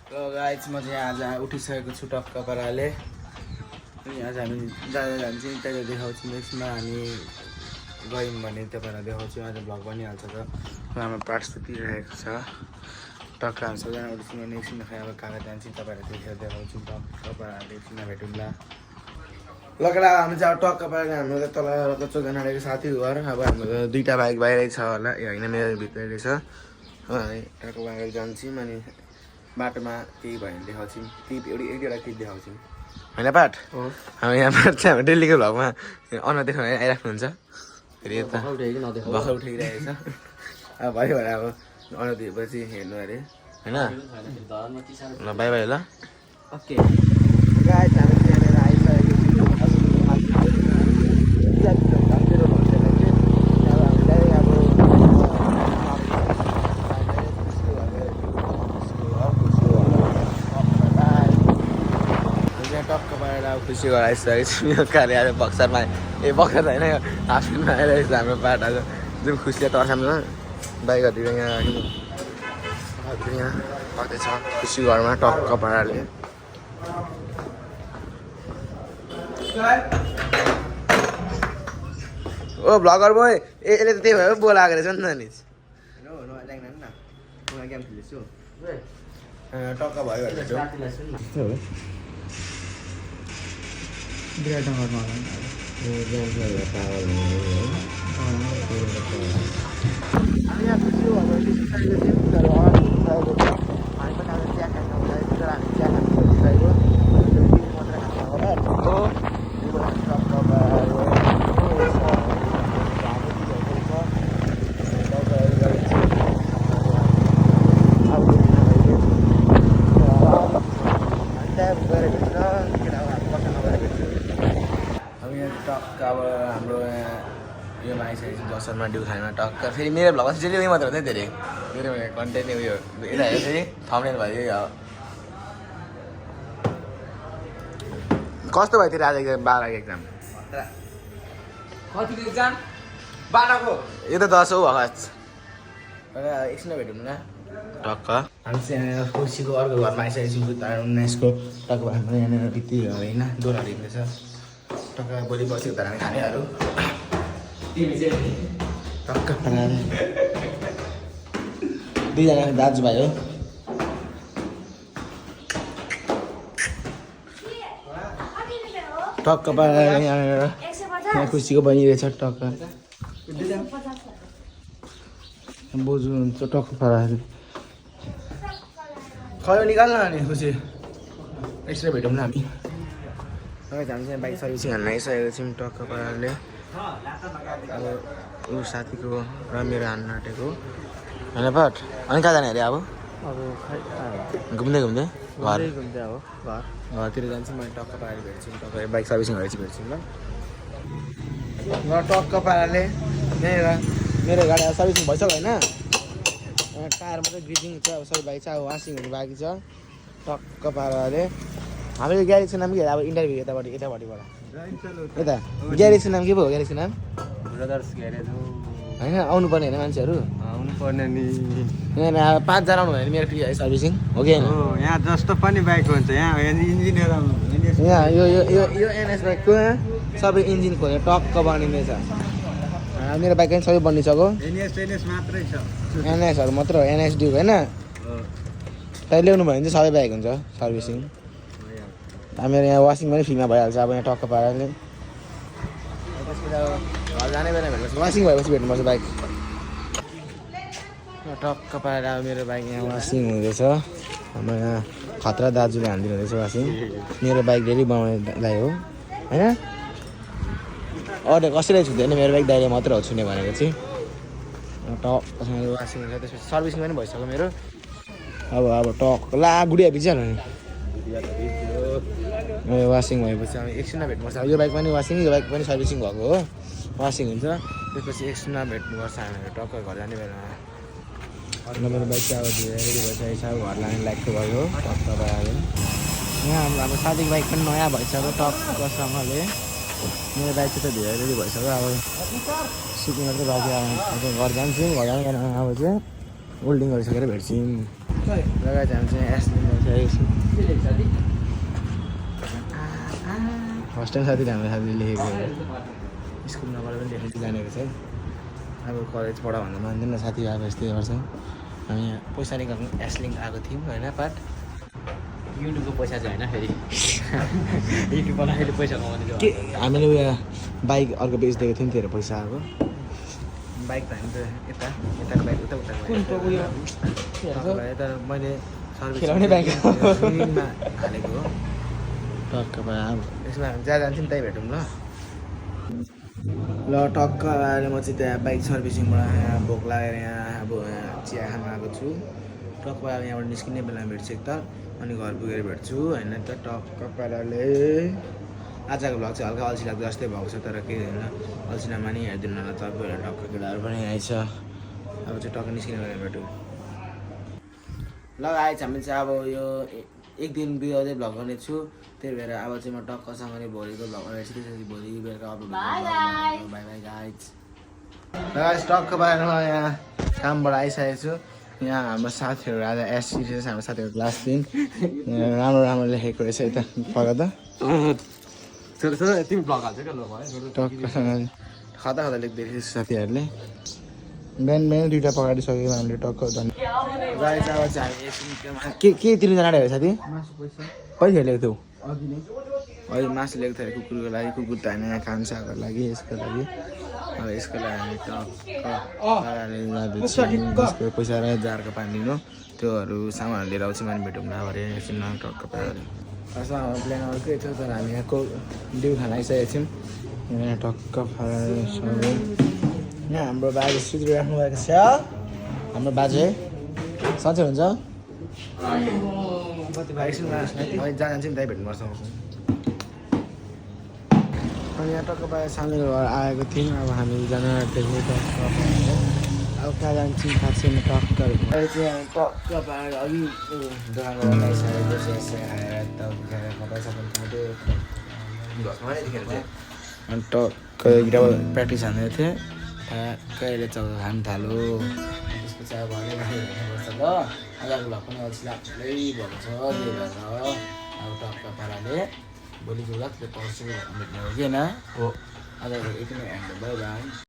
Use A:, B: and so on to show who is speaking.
A: ल गाइस म चाहिँ आज उठिसकेको छु टक्क पाराले अनि आज हामी जाँदा जान्छौँ त्यता देखाउँछु नेक्स्टमा हामी गयौँ भने तपाईँलाई देखाउँछु आज भ्लग बनिहाल्छ त हाम्रो पाठ सुतिरहेको छ टक्क हामी सबजना उठिसक्यो नेक्स्टमा खाइ अब कहाँ जान्छौँ तपाईँहरूलाई त्यतिखेर देखाउँछु टक्क पाराले एकछिनमा भेटौँला लकडा हामी चाहिँ अब टक्क पाराले हाम्रो त तल कचोजना रहेको साथी घर अब हाम्रो दुईवटा बाइक बाहिरै छ होला ए होइन मेरो भित्रै रहेछ हामी टक्क पाराले जान्छौँ अनि बाटोमा केही भयो भने देखाउँछौँ क्लिप एउटा क्लिप देखाउँछौँ होइन पाठ हामी यहाँ पाठ चाहिँ हाम्रो डेलीको भ्लगमा अनुहार देखाउन आइराख्नुहुन्छ फेरि यता भर्खर उठाइरहेको छ अब भयो भने अब अनुहार दिएपछि हेर्नु अरे होइन ल बाई बाई ल ओके गाइस हामी त्यहाँनिर आइसकेको टक्क पारेर अब खुसी गराइसकेको छु यो कार्य आज बक्सरमा ए बक्सर होइन यो हाफिनमा आइरहेको छ हाम्रो पाठ आज जुन खुसीले तर्साम्रो बाइकहरू यहाँ बग्दैछ खुसी घरमा टक्क पाराले ओ भ्लगर बोय यसले त त्यही भएर बोलाएको रहेछ नि त नि टक्क भयो भने टक्क अब हाम्रो योमा आइसकेको छ दसरमा ड्यु खाना टक्क फेरि मेरो भ्लगमा चाहिँ उयो मात्र हुन्छ धेरै मेरो कन्टेन्ट उयो यता हेर्छ फेरि थम्बनेल भयो अब कस्तो भयो तेरो आज एक्जाम 12को एक्जाम कतिको एक्जाम 12को यो त 10 हो भगत एकछिन भेटौँ न टक्क हामी चाहिँ खुसीको अर्को घरमा आइसकेको छौँ 19को टक्क हाम्रो यहाँनिर बित्ती होइन डोलाहरू हिँड्दैछ टक्क भोलि बसेको त हामी खानेहरू टक्क पाराले दुईजना दाजुभाइ हो टक्क पाराले यहाँ खुसीको बनिरहेछ टक्क बोजू हुन्छ टक्क पाराले खै निकाल्न नि खुसी एक्स्ट्रा भेटौँ न हामी हामी चाहिँ बाइक सर्भिसिङ हाल्न आइसकेको छौँ टक्क पाराले अब ऊ साथीको र मेरो हान्न आँटेको होइन पाठ अनि कहाँ जाने अरे अब घुम्दै घुम्दै घरतिर जान्छौँ मैले टक्क पाराले भेट्छौँ टक्क बाइक सर्भिसिङ गरेपछि भेट्छौँ ल टक्क पाराले यहाँनिर मेरो गाडी अब सर्भिसिङ भइसक्यो होइन टायर मात्रै ग्रिजिङ छ अब सबै बाइक चाहिँ अब वासिङ हुनु बाँकी छ टक्क पाराले हाम्रो ग्यारेजको नाम के अब इन्टरभ्यू यतापट्टि यताबाट यता ग्यारेजको नाम के पो हो ग्यारेजको नाम
B: ब्रदर्स ग्यारेज हो
A: होइन आउनुपर्ने होइन मान्छेहरू
B: आउनुपर्ने नि
A: यहाँ अब 5 जना आउनु भयो भने मेरो फ्री है सर्भिसिङ हो कि होइन
B: यहाँ जस्तो पनि बाइक हुन्छ यहाँ इन्जिनियर
A: यहाँ यो एनएस बाइकको सबै इन्जिन खोलेर टक्क बनिँदैछ मेरो बाइक पनि सबै बनिसक्यो
B: एनएस मात्रै छ
A: एनएसहरू मात्र हो एनएसडी होइन त्यही ल्याउनु भयो भने चाहिँ सबै बाइक हुन्छ सर्भिसिङ मेरो यहाँ वासिङ पनि फ्रीमा भइहाल्छ अब यहाँ टक्क पाराले घर जाने बेला भेट्नुपर्छ वासिङ भएपछि भेट्नुपर्छ बाइक टक्क पारेर अब मेरो बाइक यहाँ वासिङ हुँदैछ हाम्रो यहाँ खतरा दाजुले हानिदिनु हुँदैछ वासिङ मेरो बाइक डेली बनाउनेलाई हो होइन अरू कसैलाई छुँदैन मेरो बाइक दाइले मात्र हो छुने भनेको चाहिँ टक्कसँग वासिङ हुन्छ त्यसपछि सर्भिसिङ पनि भइसक्यो मेरो अब टक्क ला गुडिया भिजिहाल्नु नि वासिङ भएपछि अब एकछिनमा भेट्नुपर्छ यो बाइक पनि वासिङ यो बाइक पनि सर्भिसिङ भएको हो वासिङ हुन्छ त्यसपछि एकछिनमा भेट्नुपर्छ हामीहरू टक्क घर जाने बेलामा मेरो बाइक चाहिँ अब रेडी भइसकेको छ घर लाने लाइकको भयो टक्क पाराले यहाँ हाम्रो साथीको बाइक पनि नयाँ भइसक्यो टक्कसँगले मेरो बाइक चाहिँ त धेरै रेडी भइसक्यो अब सिक्नु मात्रै बाँकी अब घर जान्छौँ घर जानु अब चाहिँ वेल्डिङ गरिसकेर भेट्छौँ लगाएर हामी चाहिँ एसलिनमा फर्स्ट टाइम साथीले हाम्रो साथीले लेखेको स्कुल नगएर पनि लेखेको जानेको छ अब कलेज पढा भन्दा मान्दैन साथी अब यस्तै गर्छौँ हामी यहाँ पैसा निकाल्नु एसलिङ आएको थियौँ होइन पाठ
B: युट्युबको पैसा चाहिँ होइन फेरि युट्युब बनाएर पैसा कमाउने
A: के हामीले उयो बाइक अर्को बेचिदिएको थियौँ त्यही पैसा आएको बाइक त हामी त यताको बाइक उता यता मैले सर्भिस हालेको हो टक्क अब यसमा हामी जहाँ जान्छौँ त्यहीँ भेटौँ ल टक्क अहिले म चाहिँ त्यहाँ बाइक सर्भिसिङबाट यहाँ भोक लागेर यहाँ अब चिया खान आएको छु टक्क अब यहाँबाट निस्किने बेलामा भेट्छु एकताल अनि घर पुगेर भेट्छु होइन त टक्क पाराले आजको भ्लग चाहिँ हल्का अल्छी लाग्दो जस्तै भएको छ तर केही होइन अल्छी नमानी हेरिदिनु होला तपाईँहरू टक्क केटाहरू पनि आइछ अब चाहिँ टक्क निस्किने बेला भेटौँ ल आएछ हामी चाहिँ अब यो एक दिन बिहाउँदै भ्लग गर्ने छु त्यही भएर अब चाहिँ म टक्कसँगले भोलिको भ्लग गर्नेछु त्यसपछि भोलि बेलुका अपलोड बाई बाई गाइज टक्क पाएर म यहाँ कामबाट आइसकेको छु यहाँ हाम्रो साथीहरू आज एससिडिएस हाम्रो साथीहरू क्लास 3 राम्रो राम्रो लेखेको रहेछ यता फर्क त
B: तिमी ब्लग हाल्छ क्या ल
A: टक्कसँग खदा खदा लेख्दै रहेछ साथीहरूले बिहान बिहान 2टा पकाइसक्यो हामीले टक्क झन् गाइज अब चाहिँ हामी एकछिन के तिनजना आँटेको साथी कहिले ल्याएको थियौ अहिले मासु ल्याएको थियो कुकुरको लागि कुकुर त होइन यहाँ खान्छाको लागि यसको लागि अब यसको लागि हामी टक्क पैसा र जारको पानी लिनु त्योहरू सामानहरू लिएर आउँछु मैले भेटौँ अरे एकछिन टक्क पाराले फर्स्टमा हाम्रो प्लान अर्कै थियो तर हामी यहाँको डिउ खान आइसकेको थियौँ यहाँ टक्क पाराले यहाँ हाम्रो बाजे सुत्रिराख्नु भएको छ हाम्रो बाजे सन्चै हुन्छ जहाँ जान्छौँ त्यहीँ भेट्नुपर्छ अनि यहाँ टक्क पाएर सानो घर आएको थियौँ अब हामी जानु आँटेको अब कहाँ जान्छौँ थाहा छैन टक्क अहिले चाहिँ हामी टक्क पाएर अघि दोकानको लगाइसकेको खाएर अनि टक्क गिटार प्र्याक्टिस हान्दै थिएँ ठ्याक्कै अहिले चक्का खानु थाल्यो त्यसपछि अब घरै हेर्नुपर्छ ल आजको भ्लग पनि अल्छी लाग्दै भएको छ त्यही भएर अब टक्क पाराले भोलिको भ्लग पर्छु भेट्ने हो कि होइन हो आजको यति नै बाई बाई